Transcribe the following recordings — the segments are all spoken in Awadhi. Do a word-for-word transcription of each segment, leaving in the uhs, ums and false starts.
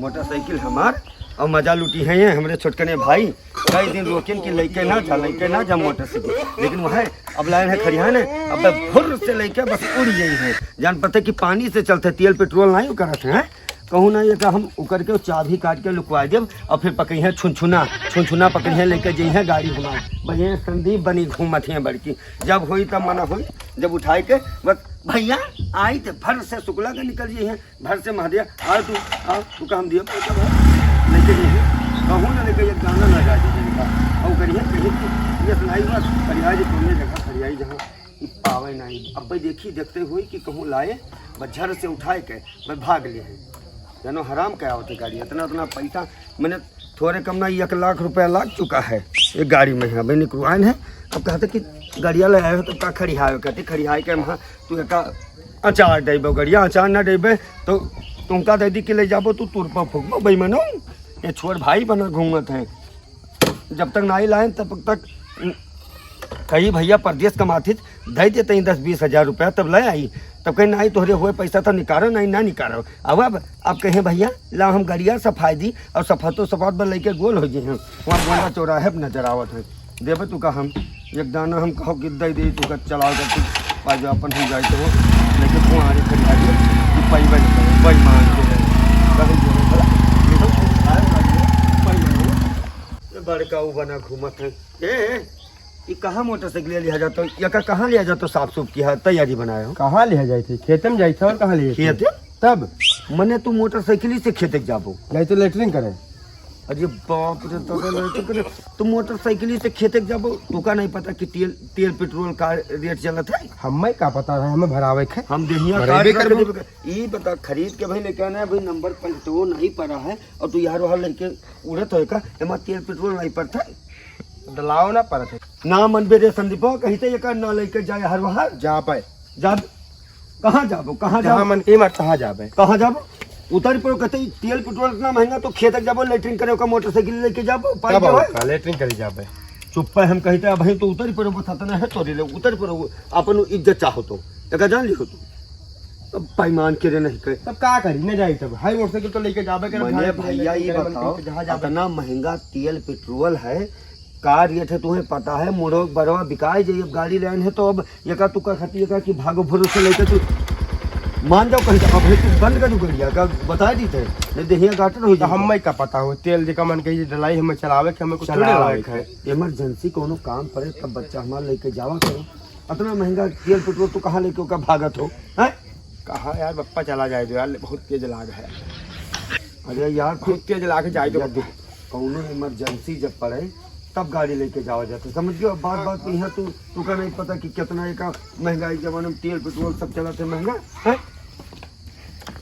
मोटरसाइकिल हमार और मजा लूटी है ये हमरे छोटकने भाई। कई दिन रोकिन कि लइके ना जा, लइके ना जा मोटरसाइकिल, लेकिन वह अब लाइन है खरियाने, अब फुर से लइके बस उड़ गई है। जान पते कि पानी से चलते, तेल पेट्रोल नहीं करत है। कहूँ ना, ये तो हम उकर के चाबी काट के लुकवा देब और फिर पकड़ी है छुनछुना, छुनछुना पकड़ी है, लइके जई है गाड़ी हमार। भैया संदीप बनी घूमत है बड़की, जब होई तब मना होई, जब उठाए के बस भैया आई तो फर से सुकला के निकल जई है। घर से महादेव, आओ तू, आओ, तू का हम दियो पैसा भर। लेके नहीं, कहूँ ना लेके एक गाना ना गा दे इनका। और करिए, कहीं कि ये सुनाई बस, फरियाई जी, तुमने जगह फरियाई जहाँ, ये पावे नहीं। अब भाई देखी, देखते हुए कि कहूँ लाए, बस झर से उठाए के, बस भाग ले हैं। जानो हराम क्या होती गाड़ी, इतना, इतना पैसा मैंने थोड़े कम ना एक लाख रुपया लाग चुका है एक गाड़ी में। हाँ भाई, निकलवान है। अब कहते कि गाड़िया ले आए हो तो का खड़ियाए हो? कहते खड़ियाए के हम, हाँ, तू एका अचार देबे, गड़िया अचार ना देबे तो तुमका दे दी कि ले जाबो तू तुरपा फूकबो बेईमानो। ये छोट भाई बना घूमत है, जब तक नाई लाए तब तक कही भैया परदेस कमाथित दे देते हैं दस बीस हजार रुपया तब ले आई। तब कहीं नाई तोहरे हुए पैसा तो निकालो नहीं, ना निकालो। अब अब अब कहे भैया ला हम गड़िया सफाई दी और सफातो सफात पर लेके गोल हो गए हैं। वहाँ गोला चौराहे पर नजर आवत है। देबे तू का हम एक दाना हम कहो कि दे दे तू का चलाओ कर तू पा जाओ अपन हम जाए तो लेके तू आगे खड़ी आ गई। तू पाई बाई करो, बेईमान के रहे। कभी बोले भला, ये तो आए बात है, बेईमान हो। ये बड़का ऊ बना घूमत है। ए, ए, ये कहाँ मोटरसाइकिल लिया जाता? या का कहाँ लिया जाता? साफ सूफ किया तैयारी बनाए हो? कहाँ लिया जाए थे? खेते में जाए थे और कहाँ लिए थे? खेते? तब? मने तू मोटरसाइकिल ही से खेते के जाबो? नहीं तो लेटरिन करे। अरे बाप रे, दादा, लड़के के रे, तू मोटरसाइकिल से खेते के जाबो, तू का नहीं पता कि तेल, तेल पेट्रोल का रेट चलत है? हमें का पता रहे, हमें भरावे के। हम देहिया भरेबे काट रख करबो। देबे। ई बता, खरीद के भाई लेके आना है, भाई नंबर प्लेट तो नहीं पड़ा है, और तू यार वहाँ लेके उड़त हो का, एमा तेल पेट्रोल नहीं पड़ता है? डलाओ ना पड़त है। ना मन बे रे संदीपो, कहीं तो ये कर ना लेके जाए हर वहाँ। जा पाए। जा, कहाँ जाबो, कहाँ जहाँ जाबो? मन के मत, कहाँ जाबे? कहाँ जाबो? उतर पड़ो, कहते ही तेल पेट्रोल इतना महंगा, तो खेत तक जाबो, लेटरिन करे का मोटरसाइकिल लेके जाबो, पाई तब जाओ। का लेटरिन करे जाबे? चुप पे हम कहते, अब तो उतर पड़ो, बस इतना है तोरे ले, उतर पड़ो, अपन इज्जत चाहो तो, एका जान लिहो तू। अब बेईमान के रे नहीं कहे। तब का करी, न जाई तब, हाई मोटरसाइकिल तो लेके जाबे करे, मने भाई, भैया, लेटरिन ये करे, मन बताओ, के जहाँ जाबे। इतना महंगा तेल पेट्रोल है, का रेट है तुम्हें पता है? मोड़ो बरवा बिकाए जाई। अब गाड़ी लेन है तो अब एका तुका खाती एका कि भागो भरोसे लेके तू मान जाओ कहीं। अब है तू बंद कर दू गड़िया का, बता दी थे, नहीं देहिया गाटर हो तो जाए। हमें का पता हो, तेल जेका मन कही डलाई, हमें चलावे के, हमें कुछ थोड़े चलावे लावे के। इमरजेंसी कोनो काम पड़े तब बच्चा हमार लेके जावा करो। इतना महंगा तेल पेट्रोल तू कहाँ लेके ओका भागत हो, हैं? कहाँ यार, बप्पा चला जाए दो यार, बहुत तेज लाग है। अरे यार, बहुत तेज लाग जाए दो भैया, बप्पा। कौनो इमरजेंसी जब पड़े, तब गाड़ी लेके जावा जाता, समझ गयो? बात, बात यहाँ तू, तू का नहीं पता कि कितना एक महंगाई जमाने में तेल पेट्रोल सब चला थे महंगा, हैं?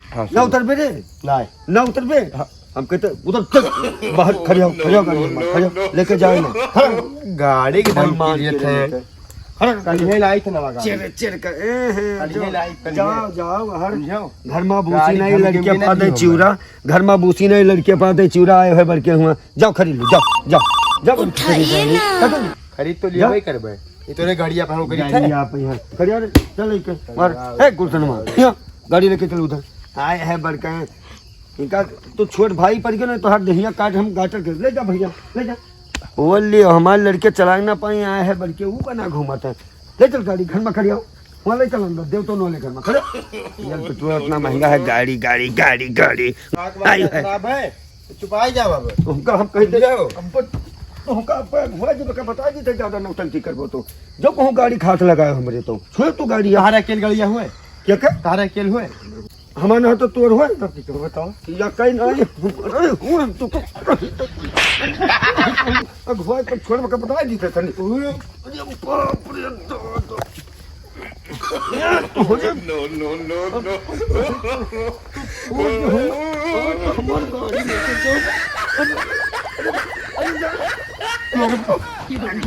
हाँ, ना सुनो। उतरबे रे? नहीं। ना उतरबे? हाँ। हम कहते, "उधर चल, बाहर खड़े हो, खड़े हो, गाड़ी में, खड़े हो, लेके जाओ ना।" खड़ा। गाड़ी के दाम बेईमान की के रेट है। लेके। खड़ा। कल ये लाई थे नवा गाड़ी। चेर, चेर कर, ए, हे, कल ये जाओ, लाई, कल जाओ, ये। जाओ, बाहर। समझो? घर में भूसी गाड़ी नहीं, हम लड़के गिनती पाते नहीं होगा। चिउरा, घर में भूसी नहीं, लड़के पाते चिउरा आए हुए बड़के हुआ। जाओ, खरीद लो, जाओ, जाओ, जाओ, उठाइए खरीद लो। ना। खत्म। खरीद तो लिया भाई करबे। ये तो रे गाड़ी आप हम करी गाड़ी थे। आप यहाँ। खड़ी आ रे, चल लेके। मार। ए, गुलशन मार। यहाँ, गाड़ी लेके चल उधर। आए है बड़का। इनका तो छोट भाई पड़ गया ना, तो हर दहिया काट हम गाटर के। ले जा भैया, ले जा। बोल लियो, हमारे लड़के चला ना पाए, आए है बड़के, वो बना घूमत है। ले चल गाड़ी, घर में खड़ी आओ। वहाँ ले चल अंदर, देव तो नौले घर में खड़े। यार, पेट्रोल इतना महंगा है, गाड़ी, गाड़ी, गाड़ी, गाड़ी। आँख आई वाँख है। खराब है, तो चुपाई जा बाबा। तुमका हम कह दे, जाओ। अब तुमका अब हुआ जब का बता दी थे, ज्यादा नौटंकी करबो तो। जो कहूँ गाड़ी खाट लगाए हमरे तो। छोड़ तू गाड़ी। तारा अकेल गड़िया हुए? क्या क्या? तारा अकेल हुए? हमार ना तो तोर होए। तब की तो बताओ। या कहीं नहीं, अरे, हुए हम तो को-, अगुआ तो छोड़ के बता दी थे तनी। अरे बाप रे, दादा। ये तो हो गया। No, no, no, no। वो जो है, हमार गाड़ी लेके जाओ। अरे, अरे, अरे, अरे,